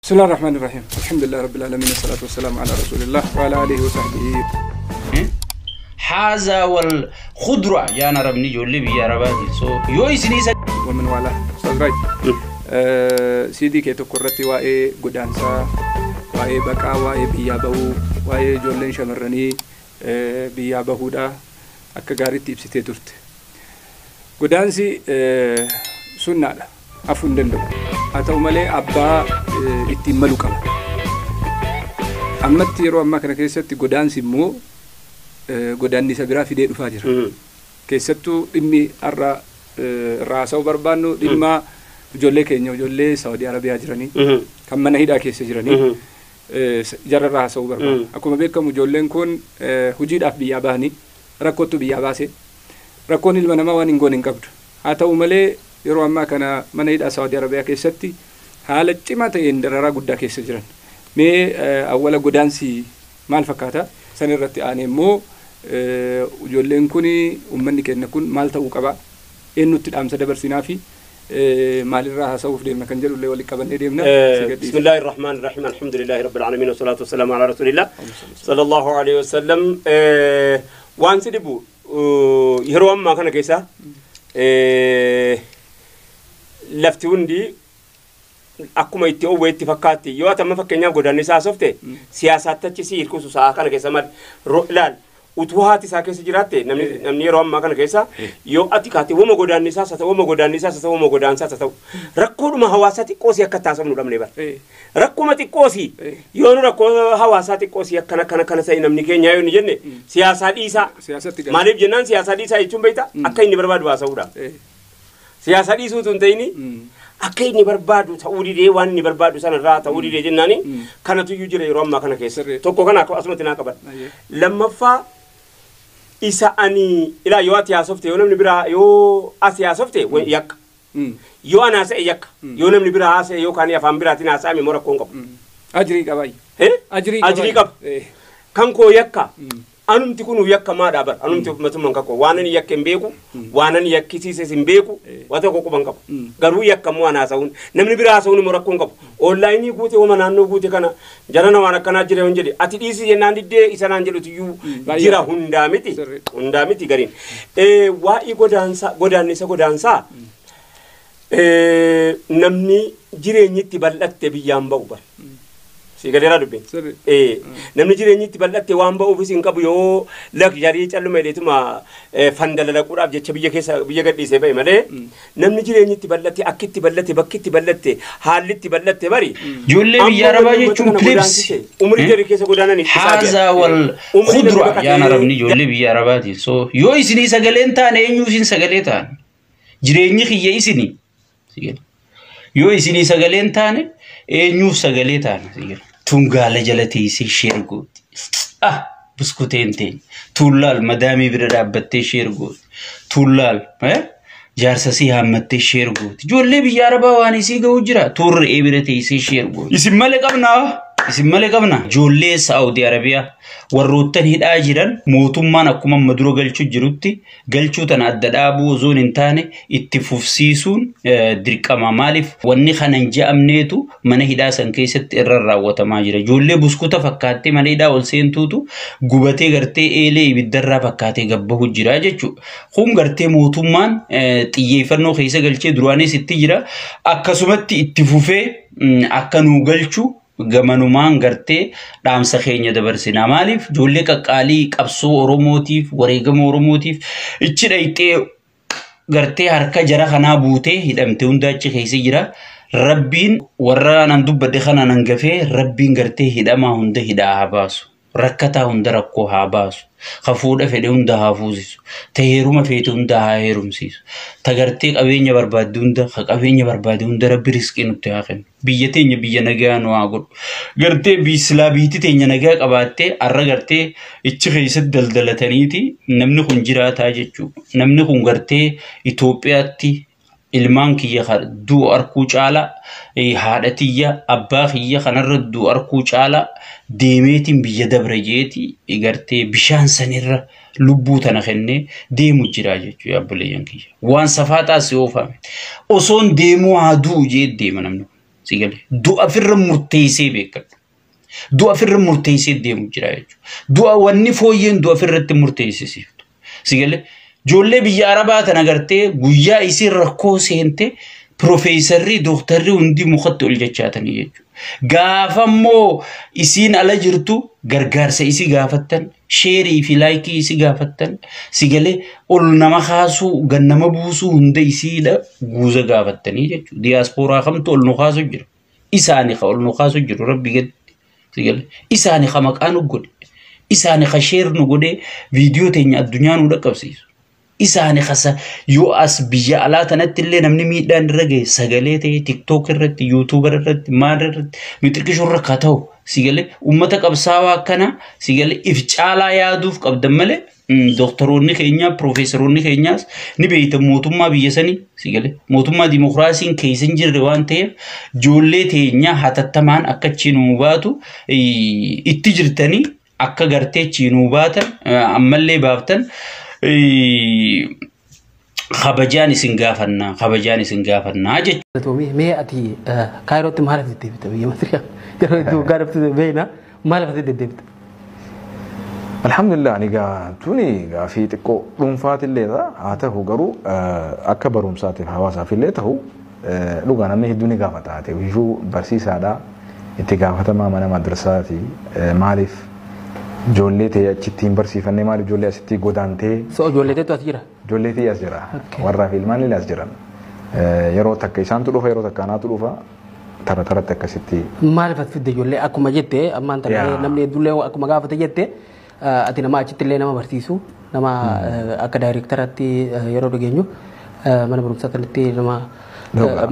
بسم الله الرحمن الرحيم، الحمد لله رب العالمين، والصلاة والسلام على رسول الله وعلى آله وصحبه. Haazaa wal khudra yaan arabni ijoollee biyya arabaati. So yoo isinii ومن والاه. أستاذ راج، CD kee tokko irratti waa'ee godaansaa, waa'ee baqaa, waa'ee biyyaa bahuu, waa'ee ijoolleen shamarranii biyyaa bahuudha akka gaariitti ibsitee turte. Godaansi sunnaadha, hafuu hin danda'u. Haa ta'u malee abbaa ittiin malu qaba. Ammatti yeroo ammaa kana keessatti godaansi immoo godaannisa biraa fidee dhufaa jira. Keessattuu dhimmi har'a irraa haasa'uu barbaannu dhimma ijoollee keenya, ijoollee Saawudii Arabiyaa jiranii kan mana hidhaa keessa jiranii jarra irraa haasa'uu barbaanna. Akkuma beekamu ijoolleen kun hojiidhaaf biyyaa bahanii rakkootu biyyaa baase. Rakkoon ilma namaa waan hin goone hin qabdu. Haa ta'u malee yeroo ammaa kana mana hidhaa Saawudii Arabiyaa keessatti haala cimaa ta'een dararaa guddaa keessa jiran. Mee awwala godaansi maal fakkaata? San irratti aanee immoo ijoolleen kun, uummanni keenya kun maal ta'uu qaba? Eenyutti dhaamsa dabarsinaa fi maalirraa haasa'uuf deemna kan jedhullee walitti qabannee deemna. بسم الله الرحمن الرحيم، الحمد لله رب العالمين، والصلاة والسلام على رسول الله صلى الله عليه وسلم. Waan si dhibu yeroo ammaa kana keessa lafti hundi akkuma itti oowwe itti fakkaatti. Yoo ati amma fakkeenyaaf godaanni isaa haasofte, siyaasaatti achi si hirkisu sa'a kana keessa mal ilaal, utuu haati isaa keessa jiraatte, namni yeroo ammaa kana keessa yoo ati kaate wama godaanni isaas haa ta'u, wama godaanni isaas haa ta'u, wama godaansaas haa ta'u, rakkoodhuma hawaasaa xiqqoosii akka taasifnu dhabne bara. Rakkuma xiqqoosii yoo nu rakkoo hawaasaa xiqqoosii akkana akkana akkana ta'e namni keenya yoo nu jenne siyaasaa dhiisaa. Siyaasatti gala. Maaliif jennaan, siyaasaa dhiisaa jechuun beektaa akka inni barbaadu haasa'uudha. Siyaasa dhiisuutu hin ta'ini, akka inni barbaadu ta'uu didee, waan inni barbaadu sanarraa ta'uu didee jennaani kanatu iyyuu jira yeroo ammaa kana keessa. Tokko kana asumatti naa qaban. Lammaffaa isa ani ilaa yoo ati haasofte, yoo namni biraa yoo asi haasofte yakka. Yoo ana haasa'e yakka. Yoo namni biraa haasa'e yookaan afaan biraatiin haasa'ame immoo rakkoo hin qabu. Ajirii qabaayyu. Ajirii Ajirii qaba. Kan koo yakka. Anumti kun yakka maadhaa bara. Anumti matummaan kan koo waan ani yakka hin beeku, waan ani yakkisiises hin beeku, waan tokko quban qabu. Garuu yakka immoo ana haasa'uun, namni biraa haasa'uun immoo rakkoo hin qabu. Online guute, wama naannoo guute kana jarana waan akkanaa jira yoon jedhe, ati dhiisi jennaan diddee isa naan jedhutu iyyuu jira, hundaa miti. Hundaa miti gariin. Waa'ee godaansaa, godaannisa godaansaa, namni jireenyi itti bal'atte biyyaan ba'u bara. Si galeeraa dubbiin. Namni jireenyi itti bal'atte waan ba'uufis hin qabu, yoo luxury calluma jedheetuma fandalalaquudhaaf jecha biyya keessa biyya gadhiisee ba'e malee, namni jireenyi itti bal'atte, akki itti bal'atte, bakki itti bal'atte, haalli itti bal'atte bari. Ijoollee biyya arabaa jechuun please. Umurii jarri keessa godaanan Haazaa wal khudra yaan arabni ijoollee biyya arabaati. So yoo isinii sagaleen taane, eenyu isin sagalee ta'an? Jireenyi kiyya isinii. Yoo isinii sagaleen taane, eenyuuf sagalee taane? Tungaala jala teessee share gooti. Ah, buskuteen teenya. Tuullaal madaamii bira dhaabbattee share gooti. Tuullaal jaarsa sii haammattee share gooti. Ijoollee biyya arabaa waan isii ga'u jira. Tuurre'ee bira teessee share gooti. Isin malee qabnaa. Isin malee qabna. Ijoollee Saa'udii Arabiyaa warroottan hidhaa jiran, mootummaan akkuma amma dura galchuu jirutti galchuu tana adda dhaabuu osoo hin taane itti fufsiisuun dirqama. Maaliif wanni kana hin je'amneetu mana hidhaa san keessatti irra raawwatamaa jira. Ijoollee buskuta fakkaattee mana hidhaa ol seentuutu gubatee gartee eelee ibiddarraa fakkaatee gabbahu jira jechuudha. Kun gartee mootummaan xiyyeeffannoo keessa galchee duraanis itti jira. Akkasumatti itti fufee akka nuu galchu gamanumaan gartee dhaamsa keenya dabarsina. Maaliif ijoollee qaqqaalii qabsoo Oromootiif, wareegama Oromootiif ichi dhayxee gartee harka jara kanaa buutee hidhamte hunda achi keessa jira. Rabbiin warra nan dubbadhe kana nan gafee, Rabbiin gartee hidhamaa hunda hidhaa haa baasu. Rakkataa hunda rakkoo haa baasu. Ka fuudha fedhe hunda haa fuusisu. Ta heeruma feete hunda haa heerumsiisu. Ta gartee qabeenya barbaadde hunda, ka qabeenya barbaade hunda Rabbi riskii nutti haa kennu. Biyya teenya biyya nagaa nu haa godhu. Gartee silaa biitti teenya nagaa qabaattee har'a gartee ichi keessatti daldalataniiti namni kun jiraataa jechuudha. Namni kun gartee Itoophiyaatti ilmaan kiyya du'u arkuu caalaa, haadha tiyya, abbaa kiyya kanarra du'u arkuu caalaa deemeetiin biyya dabra jeeti gartee bishaan sanirra lubbuu tana kennee deemu jira jechuudha obboleeyyan kiyya. Waan safaaxaa si oofame. Osoon deemuu haa du'u jee deema namni kun. Si galee du'a firra murteessee beekadhu. Du'a firra murteessee deemu jira jechuudha. Du'a wanni fooyyeen du'a firratti murteessisiiftu. Si galee ijoollee biyya Arabaa tana gartee guyyaa isiin rakkoo seente piroofeesarri dooktarri hundi mukatti ol jechaatanii jechuudha. Gaafa immoo isiin ala jirtu gargaarsa isii gaafattan, sheerii fi laayikii isii gaafattan, si galee ol nama kaasuu, gad nama buusuu hunda isiidha guuza gaafattanii jechuudha. Diyaaspooraa kamtu ol nu kaasu jira. Isaani ka ol nu kaasu jiru rabbi gadi. Si galee isaani ka maqaa nu godhe. Isaani ka sheer nu godhe viidiyoo teenya addunyaa nu dhaqqabsiisu. Isaani kasa yoo as biyya alaa tanatti illee namni miidhaan irra gahe sagalee ta'e tiktook irratti yuutuubar irratti maal irratti mixirqishuu irra ka ta'u si galee uummata qabsaawaa akkana si galee if caalaa yaaduuf qabdan malee doktoroonni keenya piroofeesaroonni keenyaas ni beeytan mootummaa biyya sanii si galee mootummaa dimokiraasiin keessa hin jirre waan ta'eef ijoollee teenya hatattamaan akka achi nuu baatu itti jirtanii akka gartee achi nuu baatan ammallee baaftan. Kabajaan isin gaafannaa kabajaan isin gaafannaa jechuudha. Mee ati Kaayirootti maaliif deddeebita biyya Masriyaa? Yeroo hedduu gaafatu beekna maaliif ati deddeebita? Alhamdulillah ani gaa tuni gaafii xiqqoo dhuunfaatillee haa ta'u garuu akka barumsaatiif hawaasaafillee ta'u dhugaa namni hedduu ni gaafata haa ta'u iyyuu barsiisaadha itti gaafatamaa mana madrasaati maaliif ijoollee ta'e achitti hin barsiifannee maaliif ijoollee asitti godaantee. So ijoollee ta'etu as jira? Ijoollee ta'e as jira. Warraa fi ilmaan illee as jiran. Yeroo takka isaantu dhufa yeroo takka anaatu dhufa tara taratti akkasitti. Maaliif as fidde ijoollee akkuma jette ammaan tana namni hedduullee akkuma gaafate jette ati nama achitti illee nama barsiisu nama akka daayireektaratti yeroo dhageenyu mana barumsaa kanatti nama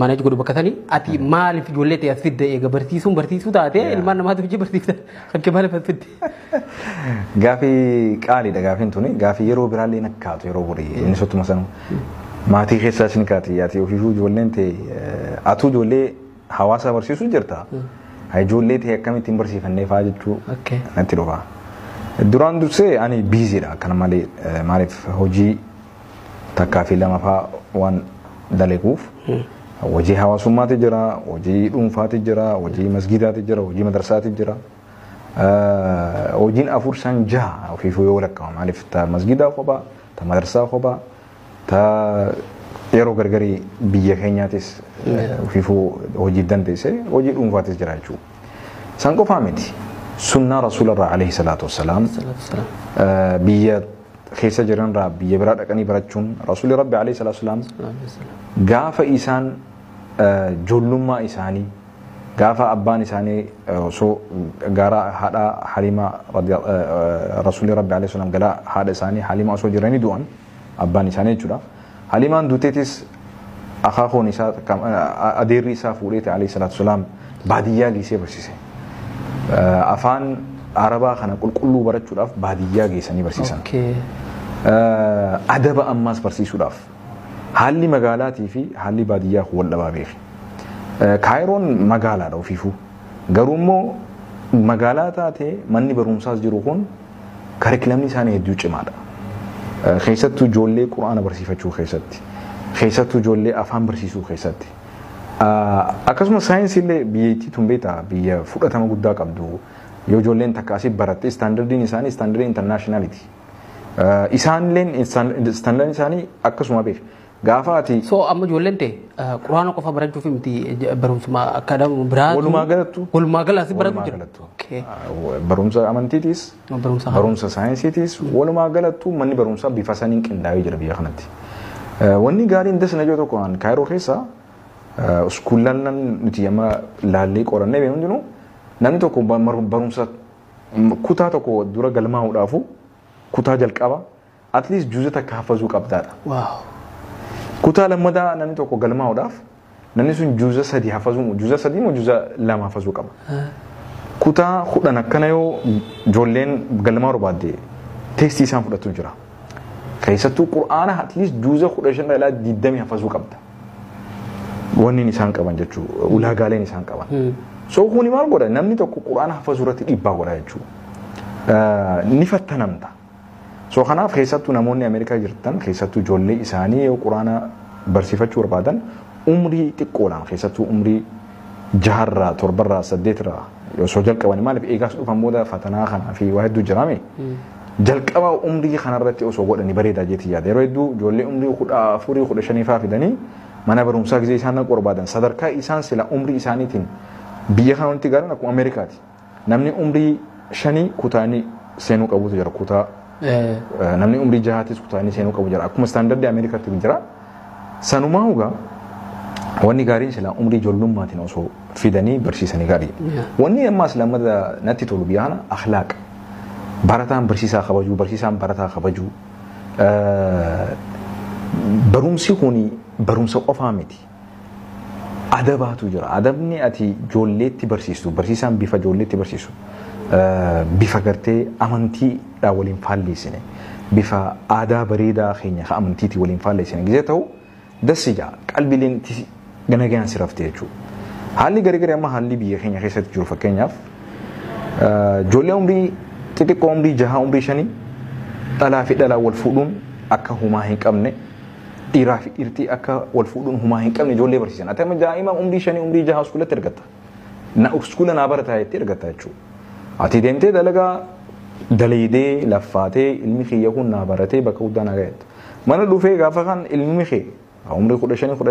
maaneej godhu bakka sanii ati maaliif ijoollee ta'e as fidde eega barsiisuun barsiisuu taate ilmaan namaatu hojii barsiifta kan kee maaliif as fidde? Gaafii qaaliidha gaafiin tuni gaafii yeroo biraallee nakkaatu yeroo horii inni sottuma sanu maatii keessaas ni kaati ati ofiifuu ijoolleen ta'e atuu ijoollee hawaasa barsiisuu jirta ijoollee ta'e akkamittiin barsiifannee fa'aa jechuu natti dhufa. Duraan dursee ani biiziidha akkana malee maaliif hojii takkaa fi lama fa'aa waan dalaguuf hojii hawaasummaati jira, hojii dhuunfaati jira, hojii masgiidaati jira, hojii madrasaati jira. Hojiin afur san jaha ofiifuu yoo lakkaa'u maaliif ta masgiidaa kophaa, ta madrasaa kophaa, ta yeroo gargarii biyya keenyaatis ofiifuu hojii dandeesse hojii dhuunfaatis jira jechuudha. San qofaa miti. Sunnaa rasuularraa alayhi salaatu wassalaam biyya keessa jiranirraa biyya biraa dhaqanii barachuun rasuulli rabbi alayhi salaatu wassalaam gaafa isaan ijoollummaa isaanii gaafa abbaan isaanii osoo gara haadha Halimaa rasuulli rabbi alayhi salaam gara haadha isaanii Halimaa osoo jiranii du'an abbaan isaanii jechuudha. Halimaan duuteetis akaakoon isaa adeerri isaa fuudheeti alayhi salaatu wassalaam baadiyyaa geessee barsiise. Afaan Arabaa kana qulqulluu barachuudhaaf baadiyyaa geessanii barsiisan. Adaba ammaas barsiisuudhaaf haalli magaalaatii fi haalli baadiyyaa wal dhabaa beeki. Kaayiroon magaalaadha ofiifuu. Garuu immoo magaalaa taatee manni barumsaas jiru kun karikilamni isaanii hedduu cimaadha. Keessattuu ijoollee quraana barsiifachuu keessatti, keessattuu ijoollee afaan barsiisuu keessatti. Akkasumas saayinsii illee biyyattii tun beektaa biyya fudhatama guddaa qabdu. Yoo ijoolleen takka asii baratte istaandardiin isaanii istaandardii intarnaashinaaliiti. Isaanilleen istaandardiin isaanii akkasuma beeka. Gaafa ati. So amma ijoolleen ta'e quraana qofa barachuuf miti barumsuma akka biraatu. Walumaa galattu. Walumaa gala asii baratu jira. Barumsa amantiitis. Barumsa saayinsiitis walumaa galattu manni barumsaa bifa saniin qindaa'ee jira biyya kanatti. Wanni gaariin dasna jiru tokko Kaayiroo keessa iskuullaan nuti amma laallee qorannee beeknu hundinuu namni tokko barumsa kutaa tokko dura galmaa'uudhaafu kutaa jalqaba at least juuza takka hafazuu qabdaadha. Kutaa lammataa namni tokko galmaa'uudhaaf namni sun juuza sadi hafazuu juuza sadii moo juuza lama hafazuu qaba. Kutaa 10 akkana yoo ijoolleen galmaa barbaadde teestii isaan fudhatu jira. Keessattuu qur'aana at least juuza 15 ilaa 20 hafazuu qabda. Wanni isaan qaban jechuudha ulaagaaleen isaan qaban. So kuni maal godha namni tokko qur'aana hafazuu irratti dhiibbaa godha jechuudha. Ni fattanamta. So kanaaf keessattuu namoonni Ameerikaa jirtan keessattuu ijoollee isaanii yoo qur'aana barsiifachuu barbaadan umrii xiqqoodhaan keessattuu umrii 6rraa 7rraa 8rraa osoo jalqabanii maaliif eegaas dhufan booda fatanaa kanaa fi waa hedduu jiraame. Jalqaba umrii kanarratti osoo godhanii bareedaa jeetii yaada. Yeroo hedduu ijoollee umrii 14 15 fa'aa fidanii mana barumsaa gisee isaan nan barbaadan sadarkaa isaan sila umrii isaaniitiin biyya kana wanti gaariin akkuma Ameerikaati. Namni umrii 5 kutaanii seenuu qabutu jira kutaa. Namni umrii 6tis kutaanii seenuu qabu jira. Akkuma istaandardii Ameerikaatti jira. Sanumaa hugaa wanni gaariin sila umrii ijoollumaatiin osoo fidanii barsiisanii gaarii. Wanni ammaas lammata natti tolu biyya kana akhlaaqa. Barataan barsiisaa kabajuu, barsiisaan barataa kabajuu. Barumsi kun barumsa qofaa miti. Adabaatu jira. Adabni ati ijoolleetti barsiistu, barsiisaan bifa ijoolleetti barsiisu, bifa gartee amantiidhaan waliin faalleessine, bifa aadaa bareedaa keenya ka amantiitii waliin faalleessine gisee ta'u dassi jaa qalbileen nagaan si rafte jechuudha. Haalli garii garii amma haalli biyya keenya keessatti jiru fakkeenyaaf ijoollee umrii xixiqqoo umrii 6 umrii 5 dhalaa fi dhalaa wal fuudhuun akka humaa hin qabne dhiiraa fi dhiirtii akka wal fuudhuun humaa hin qabne ijoollee barsiisan. Ati amma daa'ima umrii 5 umrii 6 iskuulatti ergatta. Na iskuula naa barataa jettee ergatta jechuudha. Ati deemtee dalagaa dalaydee laffaatee ilmi kiyya kun naa baratee bakka guddaa naa ga'eetta. Mana dhufee gaafa kan ilmi kee umrii 15 16